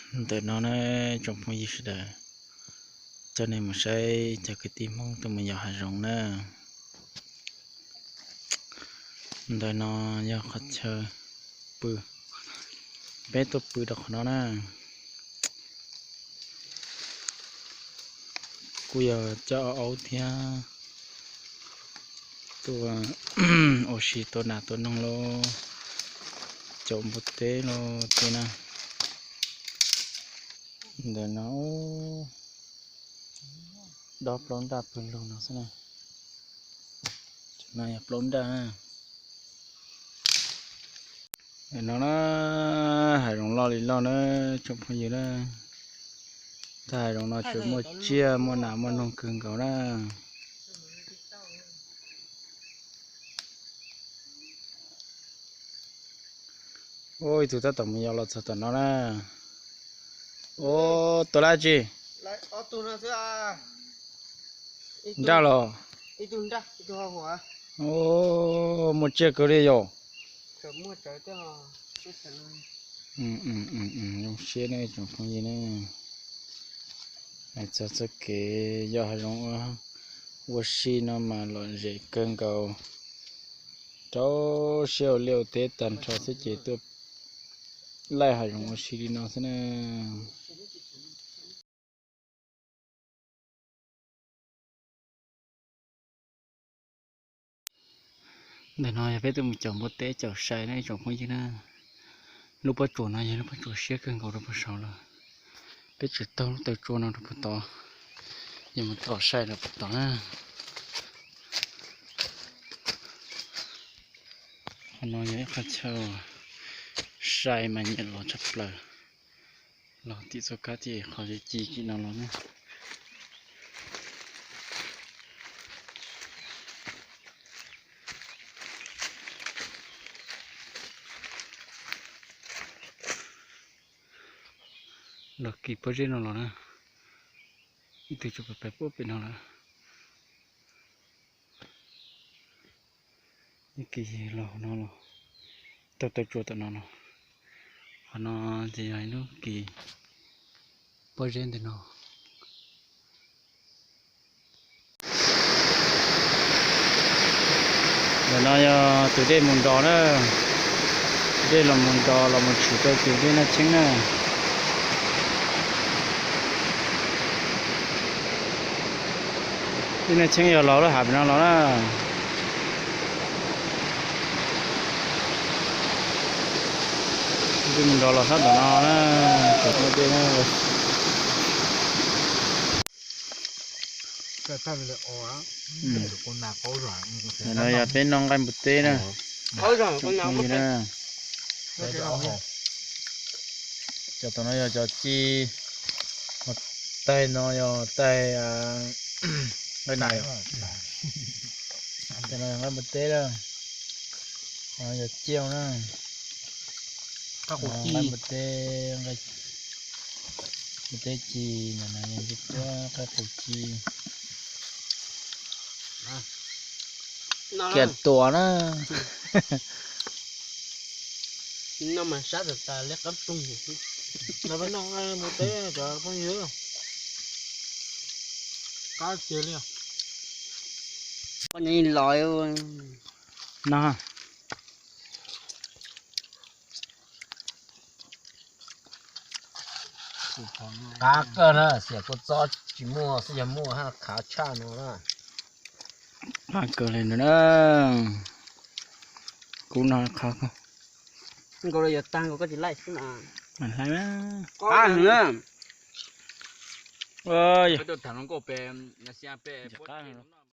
Ntawm no na, tsoom phooj ywg sawv daws, coj nej mus saib cov kwv tij Hmoob tuaj mus yos hav zoov na. Ntawm no yog qhov chaw pw, peb tuaj pw rau qhov no na. Kuj yog coj aub thiab tuaj ua si tua nas tua noog lauj, caum npua teb lauj tej na. Ntawm no dob plaub nraj pw lug no xwb na. No yog plaub nraj. Ntawm no na, hav zoov loj li loj na, tsoom phooj ywg na. Tag hav zoov no tsuas muaj tsiaj muaj nas muaj noog kawg nkaus na. Ua ib tug tab tom mus yos los txog tom no na. Ua tua dab tsi? Nraj los? Muaj tsiaj kawg li yom. Zoo siab ne tsoom phooj ywg ne. Hais txog txoj kev yos hav zoov ua si no mas lom zem kawg nkaus. Rau siab ua liaj ua teb tag nrho xwb ces tuaj laij hav zoov ua si li no xwb na. Ntawm no yog peb tuaj mus caum npua teb caum sai na ib tsoom phooj ywg na. Lub pob tsuas no yog lub pob tsuas siab kawg nkaus rau puag saud lawm. Peb tseem taug lub taw tsua no rau puag tod, yuav mus tom sai rau puag tod na. Qhov no yog ib qhov chaw sai mas nyiam los tshaj plaws. Los tim txoj kab tim qhov ci ci no los na. Los kis pob zeb no los na. Ib tug tsuas pais pais puag pem no lawm. Ib kis los no los, taug taw tsua tom no los. Qhov no ces yog ib lub kis pob zeb ntawm no. Ntawm no yog tus dej mus nrog na, dej los mus nrog los mus tshwm rau tus dej Naj Cheeb na. Dej Naj Cheeb yog los lub hav pem no los na. Dej mus nrog los sab tom no na, tom no dej na. Ntawm no yog peb noj nqaij npua teb na. Cov tom no yog cov ci, taig no yog taig nqaij nas, taig no yog nqaij npua teb na, yog ciaj na. Nqaij npua teb, npua teb ci, npua teb ci, qaib qus ci. Kiag tuas na. No mas sab tas tas li qab rooj. Los peb noj nqaij npua teb cov phooj ywg. Qab tiag li. Qab nyob los no. Qab kawg na, xiam kua txob tsis muaj xwb yog muaj haj qhav tshaj no na. Qab kawg li no na. Kub no qab kawg. Nkaus los yuav tag nkaus koj tsis laij xwb na. Mas hlais na. Qab heev na.